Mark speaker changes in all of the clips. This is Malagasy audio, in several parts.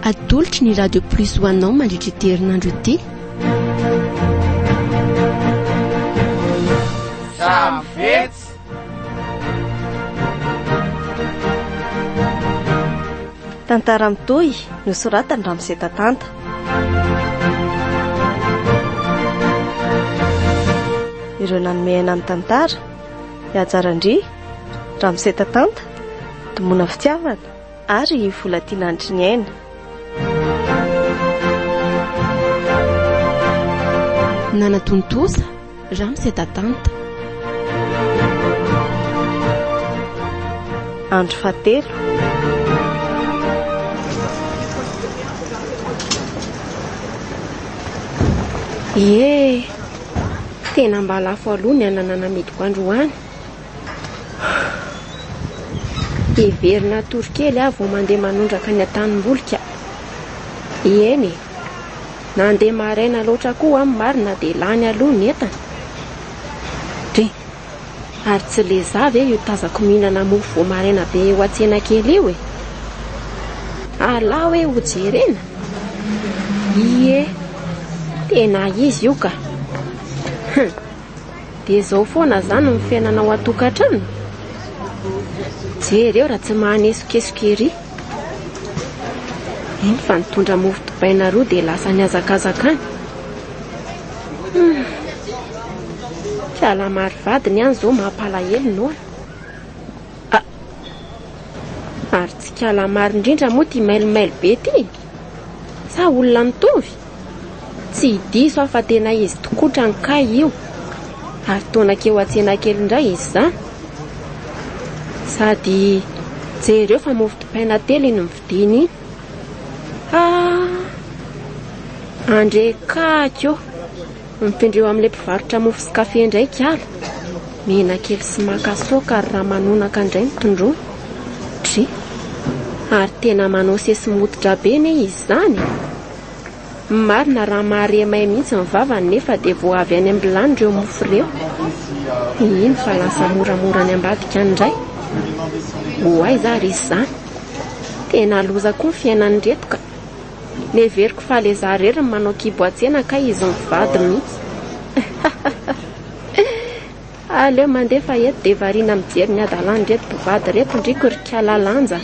Speaker 1: Atolotry ny Radio Plus ho anao mandritra ity herinandro ity.
Speaker 2: Samy fetsy.
Speaker 3: Tantara mitohy nosoratan'i Ramose Tatanta. Ireo nanome aina ny tantara, i Haja Randria, Ramose Tatanta, Domoina Fitiavana ary i Volatiana Andriniaina.
Speaker 1: Nanatontosa Ramose Tatanta.
Speaker 3: Andro fahatelo.
Speaker 1: Ie, tena mba lafo aloha ny anana namidiko androany. Heverina hatory kely aho vao mandeha manondraka ny an-tanimboly ka. Eny e, nandeha maraina loatra koa aho marina dia lany aloha ny entana. Dre, ary tsy le za ve io tazako mihinana mofo vao maraina be eo an-tsena kely io e? Alà hoe ho jerena? Ie, tena izy io ka. Hum. Dia izao foana izany ny fiainana ao an-tokantrano? Jereo raha tsy mahanesokesoka ery. Iny fa nitondra mofo dipaina roa dia lasa nihazakazaka any. Hmm. Kalamary vadiny any izao mampalahelo noana. Ah. Ary tsy kalamary indrindra moa ity mailomailo be ity? Sa olona mitovy? Tsy diso aho fa tena izy tokotrany kay io. Ary toa nankeo an-tsena kely indray izy izany. Sady jereo fa mofo dipaina telo iny novidiany iny. Ah! Andre kaky ô! Mifindra eo amin'ilay mpivarotra mofo sy kafe indray kala. Menakely sy makasaoka ary ramanonaka indray no tondroiny. Dry! Ary tena manao sesi-moditra be anie izy izany e! Marina raha mahare may mihitsy ny vavany nefa dia vao avy any am-bilany ireo mofo ireo. Iny fa lasa moramora any ambadika any indray. Ho aiza ary izy izany? Tena loza koa ny fiainan'ireto ka. Neveriko fa le za rery no manao kibo an-tsena kay izy mivady mihitsy. Aleo mandeha fa eto dia variana mijery ny hadalan'ireto mpivady ireto ndriko ry kala lanja.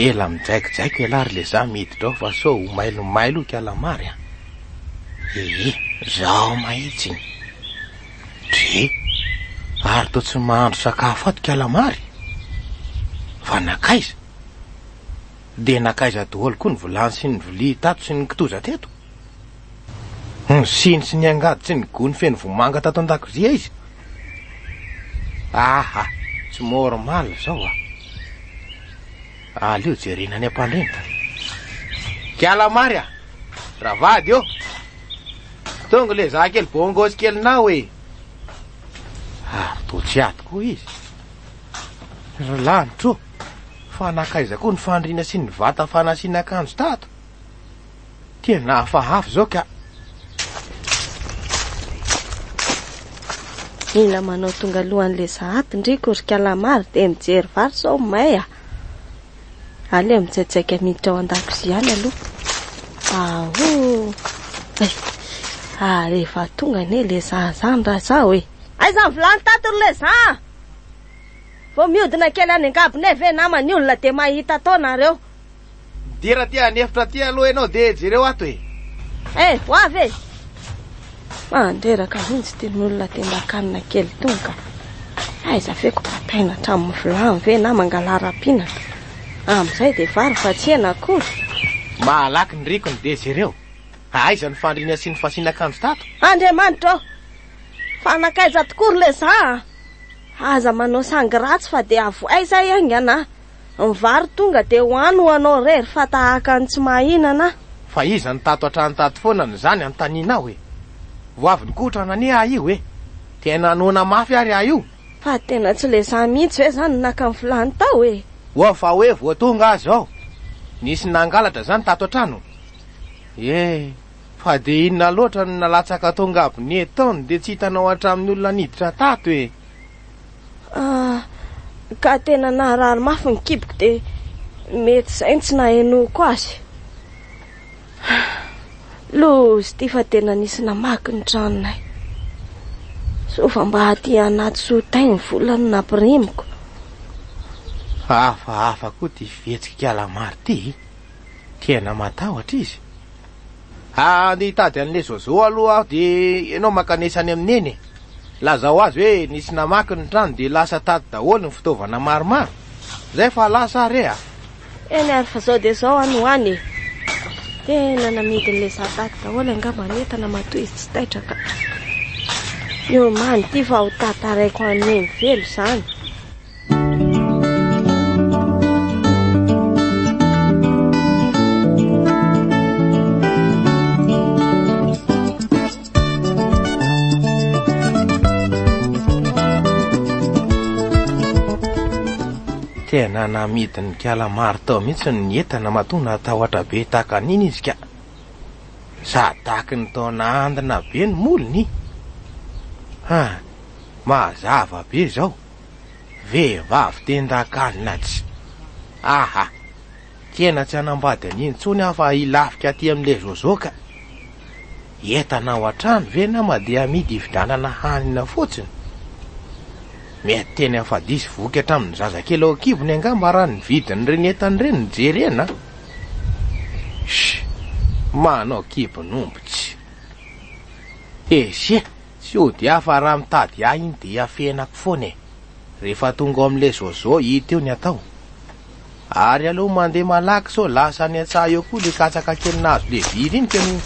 Speaker 2: Ela mijaikojaiko ialahy ry lezaha miditra ao fa sao ho mailomailo ikalamary a! Ee, zaho mahitsy. Dre, ary toa tsy mahandro sakafo ato ikalamary? Fa nankaiza? Dia nankaiza daholo koa ny vilany sy ny vilia tato sy ny kitoza teto? Ny siny sy ny angady sy ny gony feno vomanga tato an-dakozia izy? Aha, tsy normal izao a! Aleo jerena any am-pandriana. Kialamary a! Ravady ô! Tonga le za kely bongos kelinao e! Ary toa tsy ato koa izy. Ry lanitro ô! Fa nankaiza koa ny fandriana sy ny vata fanasiana akanjo tato? Tena hafahafa izao ka!
Speaker 3: Mila manao tonga alohan'le sahady ndry ko ry kalamary dia mijery vary sao may a! Aleo mitsaitsaika miditra ao an-dakozia any aloha. Ahoo! Hay! Ary efa tonga anie le zaza any raha zaho e! Aiza ny vilany tato ry le za? Vao mihodina kely any an-gabone ve nama ny olona dia mahita atao nareo?
Speaker 2: Midira aty an'efitra aty aloha ianao dia jereo ato e!
Speaker 3: Eh, ho avy e! Mandreraka mihitsy ity olona tendan-kanina kely itony ka. Aiza ve ko bataina hatramin'ny vilany ve na mangalaram-pihinana. Amin'izay dia vary fa tsy hena akory.
Speaker 2: Malaky ny rikony dia jereo. Aiza ny fandriana sy ny fasiana akanjo tato?
Speaker 3: Andriamanitra ô! Fa nankaiza tokoa ry Leza a! Aza manao sangy ratsy fa dia avohay izay haingana a! Ny vary tonga dia ho any ho anao irery fa tahaka ny tsy mahahinana aho.
Speaker 2: Fa iza no tato hatrany tato foana no izany anontanianao e? Vao avy nikotrana anie aho io e! Tena noana mafy ary aho io.
Speaker 3: Fa tena tsy le za mihitsy ve zany no naka ny vilany tao e?
Speaker 2: Oa fa hoe vao tonga aho izao. Nisy nangalatra zany tato an-trano? Eh, fa de inona loatra no nalatsaka tao ngabone tao no de tsy hitanao hatramin'ny olona niditra tato e?
Speaker 3: Ah, ka tena naharary mafy ny kiboko de mety izay no tsy nahenoako azy. Loza ity fa tena nisy namaky ny tranonay. Soa fa mba aty anaty sotay ny vola no nampirimiko.
Speaker 2: Hafahafa koa ity fihetsik'i Kalamary ity. Tena matahotra izy. Andeha hitady an'ilay Zozo aloha aho dia ianao mankanesa any amin'i Neny e. Lazao azy hoe nisy namaky ny trano dia lasa tato daholo ny fitaovana maromaro. Zay fa lasa ary e a.
Speaker 3: Eny ary fa zao dia zao any ho any e. Tena namidin'ilay za tato daholo angamba ny entana matoa izy tsy taitra ka. Niomany ity fa ho tantaraiko an'i Neny velo izany.
Speaker 2: Tena namidin'i Kalamary tao mihitsy ny entana matoa natahotra be tahaka an'iny izy ka. Sady tahaky ny taona andina be ny molony. Ha, mazava be izao. Vehivavy tendakanina tsy. Aha, tena tsy hanambady an'iny intsony aho fa hilafika aty amin'ilay Zozo ka. Entana ao an-trano ve nama dia amidy hividianana hanina fotsiny? Mety tena efa diso voky hatramin'ny zazakely ao an-kibony angamba raha ny vidin'ireny entana ireny no jerena. Sh! Manao kibon'omby tsy. Esie, tsy hody aho fa raha mitady ahy iny dia afenako foana e. Rehefa tonga ao amin'ilay Zozo hita eo ny atao. Ary aleo mandeha malaky sao lasa any an-tsaha eo koa ilay katsaka kely nahazo le vily iny ka no.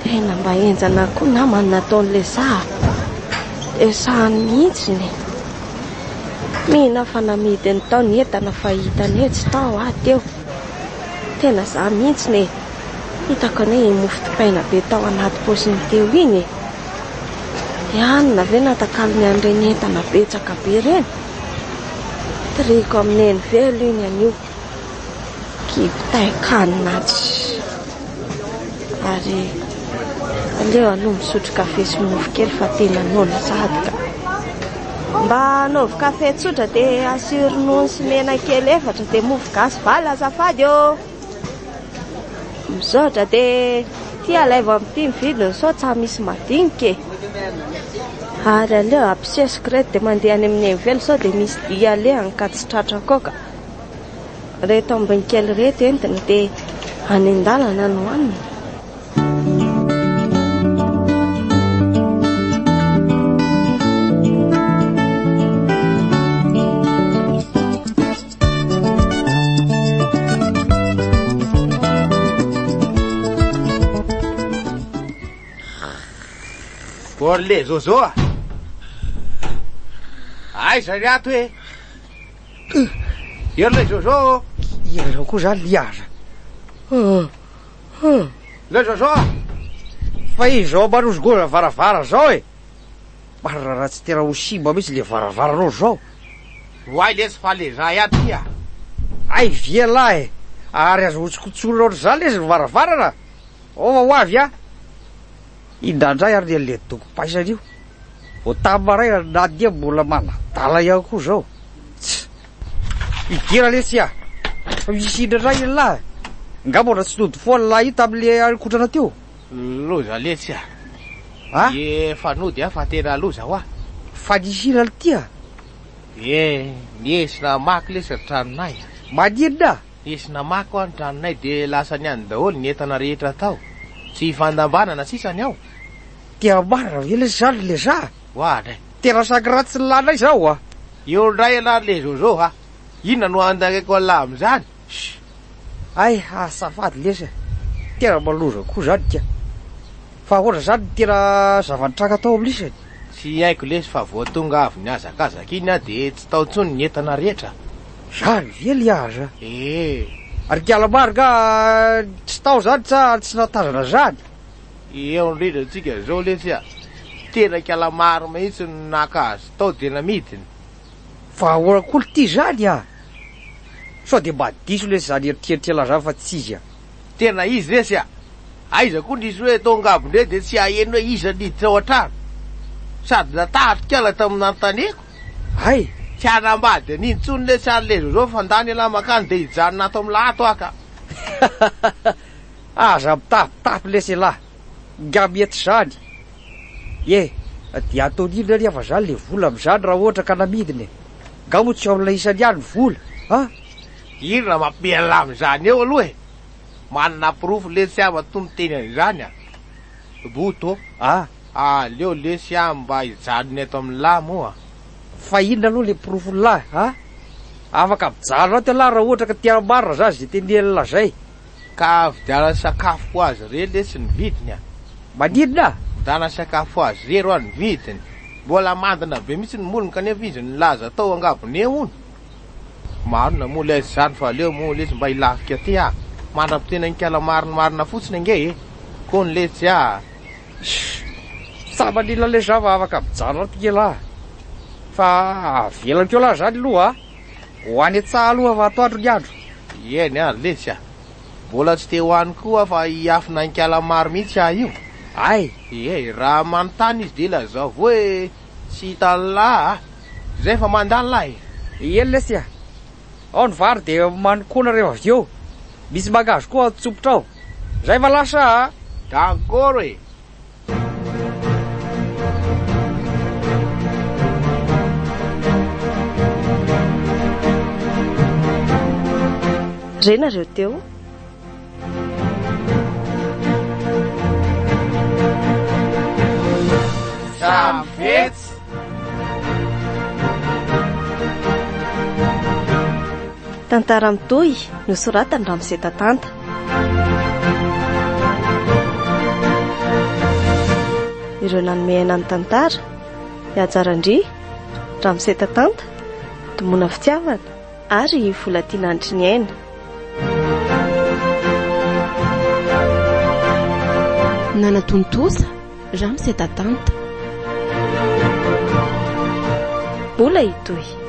Speaker 3: Tena mba henjana koa nama ny nataon'ilay saha. Dia sahany mihitsy ny. Mino aho fa namidiny tao ny entana fa hitany hoe tsy tao aho teo. Tena za mihitsy ne. Hitako anie iny mofo dipaina be tao anaty paosiny teo iny e. Dia anona ve natakalony an'ireny entana betsaka be ireny? Tiriko amin'ny Neny velo iny anio. Kibo tain-kanina tsy. Ary aleo aloha misotro kafe sy mofo kely fa tena noana sahady ka. Mba anaovy kafe tsotra dia asio ronono sy mena kely 4 dia mofo gasy 8 azafady ô. Misaotra dia ty alaivo amin'ity ny vidiny sao tsa misy madinika e. Ary aleo ampisesiko ireto dia mandeha any amin'ny Neny velo sao dia misy dia alehany ka tsy tratra koa ka. Reto ambiny kely reto entina dia any an-dalana no hanina.
Speaker 2: Borle Zozo a! Aiza ry ato e? Eo le Zozo!
Speaker 4: Ira zao koa zany liaza.
Speaker 2: Le Zozo a!
Speaker 4: Fa izao marozogoza varavara zao e! Marina raha tsy tena ho simba mihitsy le varavaranao zao.
Speaker 2: Oay lesy fa le za ihany ty a!
Speaker 4: Ay vie lahy e! Ary azo hotsokotsorina ohatr'izany lesy ny varavarana! Ova ho avy a! Indraindray ary le doko paisana io. Vao tamin'ny maraina na dia mbola manadala ihany koa zao. Tsy. Idira lesy a! Fa misy indraindray ny lahy. Nga mbola tsy nody foana lahy io tamin'le arikotrana teo.
Speaker 2: Loza lesy a!
Speaker 4: Ha?
Speaker 2: Efa nody aho fa tena loza hoa.
Speaker 4: Fa nisy inona ity a?
Speaker 2: E, nisy namaky lesy ny tranonay.
Speaker 4: Maninona?
Speaker 2: Nisy namaky hoa ny tranonay dia lasa niany daholo ny entana rehetra tao. Tsy hifandambanana sisa ny ao.
Speaker 4: Tena marina ve lesy zany le za?
Speaker 2: Hoa ndray.
Speaker 4: Tena saky ratsy ny lahinay zao a.
Speaker 2: Eo ndray ianao le Zozo a. Inona no andangaiko an'lah amin'izany? Shh.
Speaker 4: Ay, azafady lesy. Tena maloza koa zany ka. Fa ahoana zany ny tena zava-nitranga tao amin'isany?
Speaker 2: Tsy haiko lesy fa vao tonga avy nihazakazaka iny aho dia tsy tao intsony ny entana rehetra.
Speaker 4: Zany ve liaza?
Speaker 2: Ee.
Speaker 4: Ary Kalamary nga tsy tao zany sa tsy nahatazana zany?
Speaker 2: Eo indrindra tsika zao lesy a! Tena Kalamary mihitsy no naka azy tao dia namidiny.
Speaker 4: Fa ahoana koa lty zany a? Sao dia mba diso lesy zany eritreritr'elah zany fa tsy izy a!
Speaker 2: Tena izy lesy a! Aiza koa nisy hoe tonga avy indray dia tsy haheno hoe iza niditra ao an-trano? Sady natahotra kala tamin'ny nanontaniako.
Speaker 4: Hay!
Speaker 2: Tsy hanambady an'iny intsony lesy ary le zao fa ndany ialahy mankany dia hijanona ato amin'lah ato aho ka.
Speaker 4: Aza mitapitapy lesy ialahy, nga mety izany? Ye, dia ataony inona anefa izany le vola amin'izany raha ohatra ka namidiny e? Nga moa tsy ao amin'ilay isany ihany ny vola a?
Speaker 2: Inona mampiala amin'izany eo aloha e? Manana porofo lesy aho matoa miteny an'izany a! Boto
Speaker 4: a!
Speaker 2: Aleo lesy aho mba hijanona eto amin'lah moa.
Speaker 4: Fa inona aloha le porofon'lah a? Afaka mijanona ato ialahy raha ohatra ka te hamarina zany ze tenenin'lah zay.
Speaker 2: Ka vidianana sakafo ho azy irery lesy ny vidiny a!
Speaker 4: Maninona?
Speaker 2: Vidianana sakafo ho azy irery hoa ny vidiny. Mbola mandina be mihitsy ny molony kanefa izy nilaza tao angabone hono. Marina moa lesy izany fa aleo moa lesy mba hilafika aty ah! Mandra-piteny an'ikala marimarina fotsiny ange e! Kony letsy ah!
Speaker 4: Tsa manila lesy za fa afaka mijanona ato nge lah! Fa avelako eo lah zany aloha ah! Ho any an-tsaha aloha fa atoandro ny andro.
Speaker 2: Eny ary lesy ah! Mbola tsy te ho any koa aho fa hiafina an'ikala maro mihitsy aho io.
Speaker 4: Hay!
Speaker 2: Ie, raha manontany izy dia lazao hoe Tsy hitan'lah a! Zay fa mandany lah e!
Speaker 4: Eny lesy a! Ao ny vary dia manokona rehefa avy eo. Misy mangahazo koa atsofotra ao. Zay fa lasa a!
Speaker 2: D'accord e!
Speaker 3: Re nareo teo?
Speaker 2: Samy vetsy.
Speaker 3: Tantara mitohy nosoratan'i Ramose Tatanta. Ireo nanome aina ny tantara, i Haja Randria, Ramose Tatanta, Domoina Fitiavana ary i Volatiana Andriniaina.
Speaker 1: Nanatontosa Ramose Tatanta.
Speaker 3: Mbola hitohy.